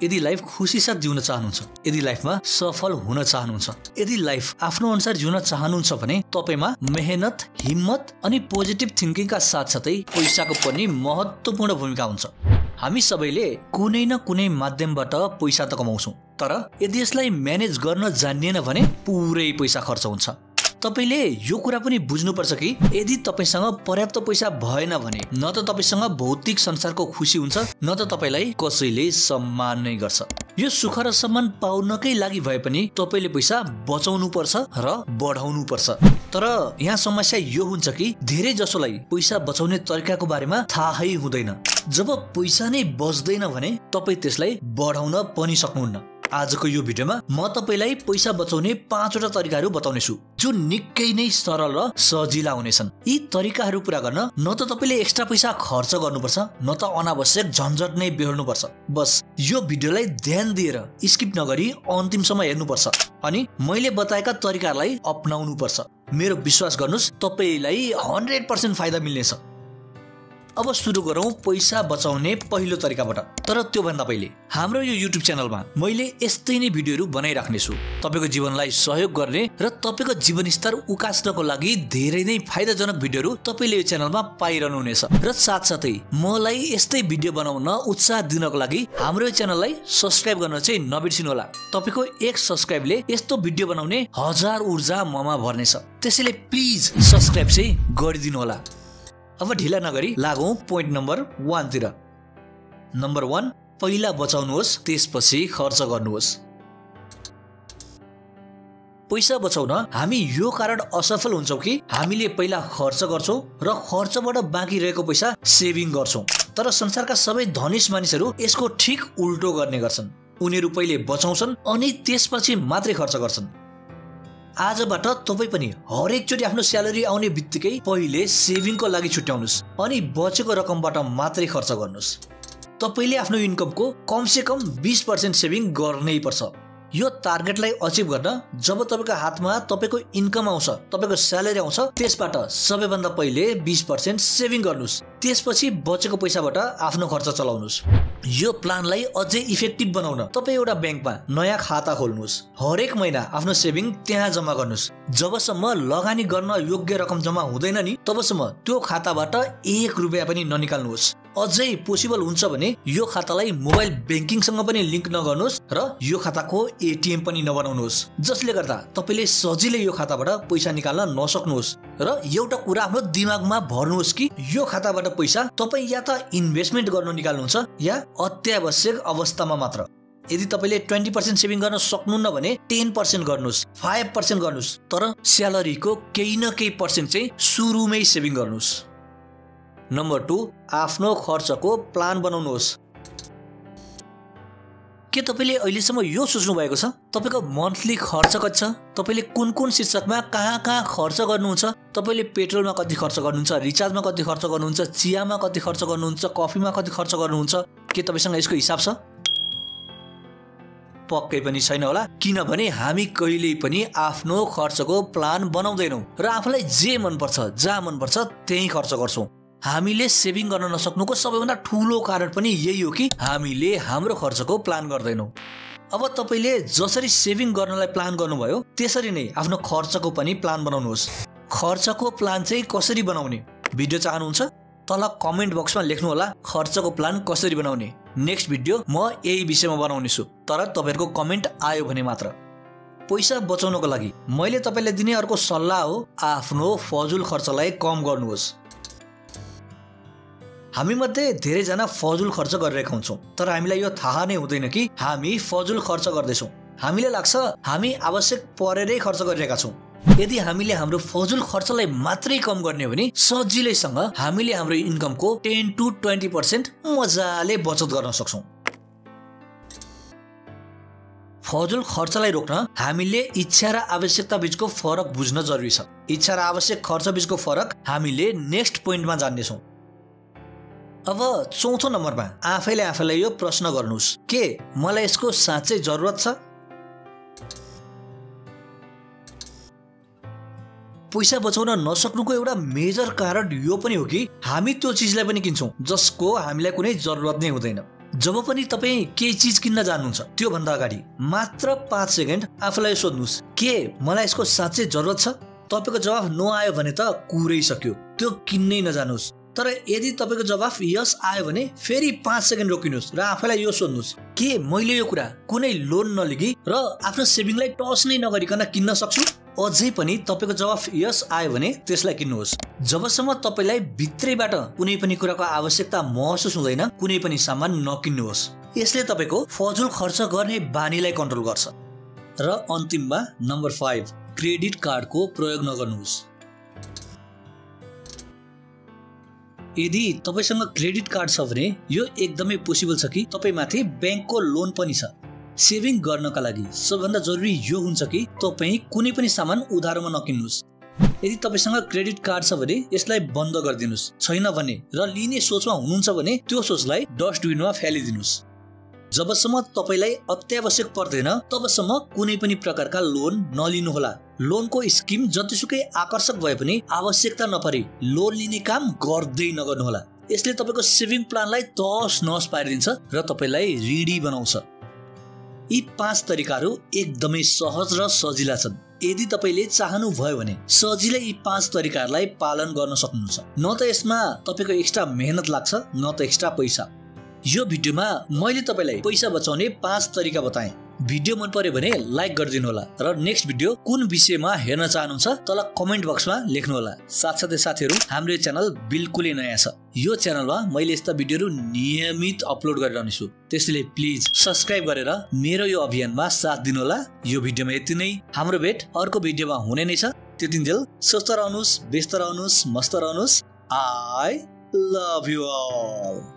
यदि लाइफ खुसी साथ जिउन चाहनुहुन्छ, यदि लाइफमा सफल हुन चाहनुहुन्छ, यदि लाइफ आफ्नो अनुसार जिउन चाहनुहुन्छ भने तपाईमा मेहनत, हिम्मत अनि पोजिटिभ थिंकिङका साथसाथै पैसाको पनि महत्त्वपूर्ण भूमिका हुन्छ। हामी सबैले कुनै न कुनै माध्यमबाट पैसा त कमाउँछौं, तर यदि यसलाई म्यानेज गर्न जानिएन भने पुरै पैसा खर्च हुन्छ। तपाईले यो कुरा पनि बुझ्नुपर्छ कि यदि तपाईसँग पर्याप्त पैसा भएन भने न त तपाईसँग भौतिक संसारको खुसी हुन्छ, न त तपाईलाई कसैले सम्मान नै गर्छ। यो सुख र सम्मान पाउनकै लागि भए पनि तपाईले पैसा बचाउनु पर्छ र बढाउनु पर्छ। तर यहाँ समस्या यो हुन्छ कि धेरै जसोलाई पैसा बचाउने तरिकाको बारेमा थाहै हुँदैन। जब पैसा नै बच्दैन भने तपाई त्यसलाई बढाउन पनि सक्नुहुन्न। आजको यो भिडियोमा म तपाईलाई पैसा बचाउने 5 वटा तरिकाहरू बताउने छु, जो निकै नै सरल र सजिला हुनेछन्। यी तरिकाहरू पूरा गर्न न त तपाईले एक्स्ट्रा पैसा खर्च गर्नुपर्छ, न त अनावश्यक झन्झट नै बेहोर्नुपर्छ। बस यो भिडियोलाई ध्यान दिएर स्किप नगरी अन्तिमसम्म हेर्नुपर्छ अनि मैले बताएका तरिकाहरूलाई अपनाउनु पर्छ। मेरो विश्वास गर्नुस्, तपाईलाई 100% फाइदा मिल्नेछ। अब सुरु गरौं पैसा बचाउने पहिलो तरिकाबाट। तर त्यो भन्दा पहिले हाम्रो यो YouTube च्यानलमा मैले यस्तै नै भिडियोहरू बनाइराख्ने छु। तपाईको जीवनलाई सहयोग गर्ने र तपाईको जीवन स्तर उकास्नको लागि धेरै नै फाइदाजनक भिडियोहरू तपाईले यो च्यानलमा पाइरहनु हुनेछ। र साथसाथै मलाई यस्तै भिडियो बनाउन उत्साह दिनको लागि हाम्रो यो च्यानललाई सब्स्क्राइब गर्न चाहिँ नबिर्सिनु होला। तपाईको एक सब्स्क्राइबले यस्तो भिडियो बनाउने 1000 ऊर्जा ममा भर्नेछ। त्यसैले प्लिज सब्स्क्राइब चाहिँ गरिदिनु होला। अब ढिला नगरी लागौं पोइन्ट नम्बर 1 तिर। नम्बर 1, पहिला बचाउनुहोस् त्यसपछि खर्च गर्नुहोस्। पैसा बचाउन हामी यो कारण असफल हुन्छौं कि हामीले पहिला खर्च गर्छौं र खर्चबाट बाँकी रहेको पैसा सेभिङ गर्छौं। तर संसारका सबै धनिश मानिसहरू यसको ठिक उल्टो गर्ने गर्छन्। उनीहरू पहिले बचाउँछन् अनि त्यसपछि मात्रै खर्च गर्छन्। आजबाट तपाई पनि हरेक चोटी आफ्नो स्यालेरी आउने बित्तिकै पहिले सेभिङको लागि छुट्याउनुस् अनि बचेको रकमबाट मात्रै खर्च गर्नुस्। तपाईले आफ्नो इन्कमको कम से कम 20% सेभिङ गर्नै पर्छ। यो टार्गेटलाई अचिभ गर्न जब तपाईको हातमा तपाईको इन्कम आउँछ, तपाईको स्यालेरी आउँछ, त्यसबाट सबैभन्दा पहिले 20% सेभिङ गर्नुस्। त्यसपछि बचेको पैसाबाट आफ्नो खर्च चलाउनुस्। यो प्लानलाई अझै इफेक्टिभ बनाउन तपाई एउटा ब्याङ्कमा नयाँ खाता खोल्नुस्। हरेक महिना आफ्नो सेभिङ त्यहाँ जम्मा गर्नुस्। जबसम्म लगानी गर्न योग्य रकम जम्मा हुँदैन नि तबसम्म त्यो खाताबाट 1 रुपैयाँ पनि ननिकाल्नुहोस्। अझै पोसिबल हुन्छ भने यो खातालाई मोबाइल ब्याङ्किङसँग पनि लिंक नगर्नुहोस् र यो खाताको एटीएम पनि नबनाउनुहोस्, जसले गर्दा तपाईले सजिलै यो खाताबाट पैसा निकाल्न नसक्नुहोस्। र एउटा कुरा आफ्नो दिमागमा भर्नुहोस् कि यो खाताबाट पैसा तपाई या त इन्भेस्टमेन्ट गर्न निकाल्नुहुन्छ या अत्यावश्यक अवस्थामा मात्र। यदि तपाईले 20% सेभिङ गर्न सक्नुहुन्न भने 10% गर्नुस्, 5% गर्नुस्, तर स्यालेरीको केही न केही पर्सेन्ट चाहिँ सुरुमै सेभिङ गर्नुस्। नम्बर 2, आफ्नो खर्चको प्लान बनाउनुहोस्। के तपाईले अहिलेसम्म यो सोच्नु भएको छ तपाईको मन्थली खर्च कति छ? तपाईले कुन शीर्षकमा कहाँ खर्च गर्नुहुन्छ? तपाईले पेट्रोलमा कति खर्च गर्नुहुन्छ, रिचार्जमा कति खर्च गर्नुहुन्छ, चियामा कति खर्च गर्नुहुन्छ, कफीमा कति खर्च गर्नुहुन्छ? के तपाईसँग यसको हिसाब छ? पक्कै पनि छैन होला, किनभने हामी कहिल्यै पनि आफ्नो खर्चको प्लान बनाउँदैनौं र आफूलाई जे मन पर्छ, जहाँ मन पर्छ त्यही खर्च गर्छौं। हामीले सेभिङ गर्न नसक्नुको सबैभन्दा ठूलो कारण पनि यही हो कि हामीले हाम्रो खर्चको प्लान गर्दैनौं। अब तपाईले जसरी सेभिङ गर्नलाई प्लान गर्नुभयो त्यसरी नै आफ्नो खर्चको पनि प्लान बनाउनुहोस्। खर्चको प्लान चाहिँ कसरी बनाउने भिडियो चाहनुहुन्छ? तल कमेन्ट बक्समा लेख्नु होला खर्चको प्लान कसरी बनाउने। नेक्स्ट भिडियो म यही विषयमा बनाउने छु, तर तपाईहरुको कमेन्ट आयो भने मात्र। पैसा बचाउनको लागि मैले तपाईलाई दिने अर्को सल्लाह हो आफ्नो फजुल खर्चलाई कम गर्नुहोस्। हामी मध्ये धेरै जना फजुल खर्च गरिरहेका हुन्छौं, तर हामीलाई यो थाहा नै हुँदैन कि हामी फजुल खर्च गर्दैछौं। हामीलाई लाग्छ हामी आवश्यक परेरै खर्च गरिरहेका छौं। यदि हामीले हाम्रो फजुल खर्चलाई मात्रै कम गर्ने हो भने सजिलैसँग हामीले हाम्रो इन्कमको 10 to 20% मजाले बचत गर्न सक्छौं। फजुल खर्चलाई रोक्न हामीले इच्छा र आवश्यकता बीचको फरक बुझ्न जरुरी छ। इच्छा र आवश्यक खर्च बीचको फरक हामीले नेक्स्ट पोइन्टमा जान्नेछौं। अब चौथो नम्बरमा आफैलाई यो प्रश्न गर्नुस्, के मलाई यसको साँच्चै जरुरत छ? पैसा बचाउन नसक्नुको एउटा मेजर कारण यो पनि हो कि हामी त्यो चीजलाई पनि किन्छौं जसको हामीलाई कुनै जरुरत नै हुँदैन। जब पनि तपाईँ केही चिज किन्न जानुहुन्छ त्यो भन्दा अगाडि मात्र 5 सेकेन्ड आफूलाई सोध्नुस् के मलाई यसको साँच्चै जरुरत छ। तपाईको जवाफ नो आयो भने त कुरै सक्यो, त्यो किन्नै नजानुस्। तर यदि तपाईको जवाफ यस आयो भने फेरि 5 सेकेन्ड रोकिनुस् र आफूलाई यो सोध्नुस् के मैले यो कुरा कुनै लोन नलिगी र आफ्नो सेभिङलाई टस नै नगरिकन किन्न सक्छु। अझै पनि तपाईको जवाफ यस आयो भने त्यसलाई किन्नुहोस्। जबसम्म तपाईलाई भित्रैबाट कुनै पनि कुराको आवश्यकता महसुस हुँदैन कुनै पनि सामान नकिन्नुहोस्। यसले तपाईको फजुल खर्च गर्ने बानीलाई कन्ट्रोल गर्छ। र अन्तिममा नम्बर 5 क्रेडिट कार्डको प्रयोग नगर्नुहोस्। यदि तपाईसँग क्रेडिट कार्ड छ भने यो एकदमै पोसिबल छ कि तपाईमाथि ब्याङ्कको लोन पनि छ। सेभिङ गर्नका लागि सबभन्दा जरुरी यो हुन्छ कि तपाईँ कुनै पनि सामान उधारोमा नकिन्नुहोस्। यदि तपाईसँग क्रेडिट कार्ड छ भने यसलाई बन्द गरिदिनुस्, छैन भने र लिने सोचमा हुनुहुन्छ भने त्यो सोचलाई डस्टबिनमा फ्यालिदिनुस्। जबसम्म तपाईलाई अत्यावश्यक पर्दैन तबसम्म कुनै पनि प्रकारका लोन नलिनुहोला। लोनको स्किम जतिसुकै आकर्षक भए पनि आवश्यकता नपरे लोन लिने काम गर्दै नगर्नुहोला। यसले तपाईको सेभिङ प्लानलाई तस नस पारिदिन्छ र तपाईलाई ऋणी बनाउँछ। यी 5 तरिकाहरू एकदमै सहज र सजिला छन्। यदि तपाईले चाहनु भयो भने सजिलै यी 5 तरिकाहरूलाई पालन गर्न सक्नुहुन्छ। न त यसमा तपाईको एक्स्ट्रा मेहनत लाग्छ न त एक्स्ट्रा पैसा। यो भिडियोमा मैले तपाईलाई पैसा बचाउने 5 तरिका बताएँ। भिडियो मन पर्यो भने लाइक गरिदिनु होला र नेक्स्ट भिडियो कुन विषयमा हेर्न चाहनुहुन्छ तल कमेन्ट बक्समा लेख्नु होला। साथसाथै साथीहरू हाम्रो यो च्यानल बिल्कुलै नयाँ छ। यो च्यानलमा मैले यस्ता भिडियोहरू नियमित अपलोड गरिरहनेछु। त्यसैले प्लिज सब्स्क्राइब गरेर मेरो यो अभियानमा साथ दिनु होला। यो भिडियोमा यति नै। हाम्रो भेट अर्को भिडियोमा हुने नै छ। त्यतिन्जेल स्वस्थ रहनुस्, व्यस्त रहनुस्, मस्त रहनुस्। I love you all.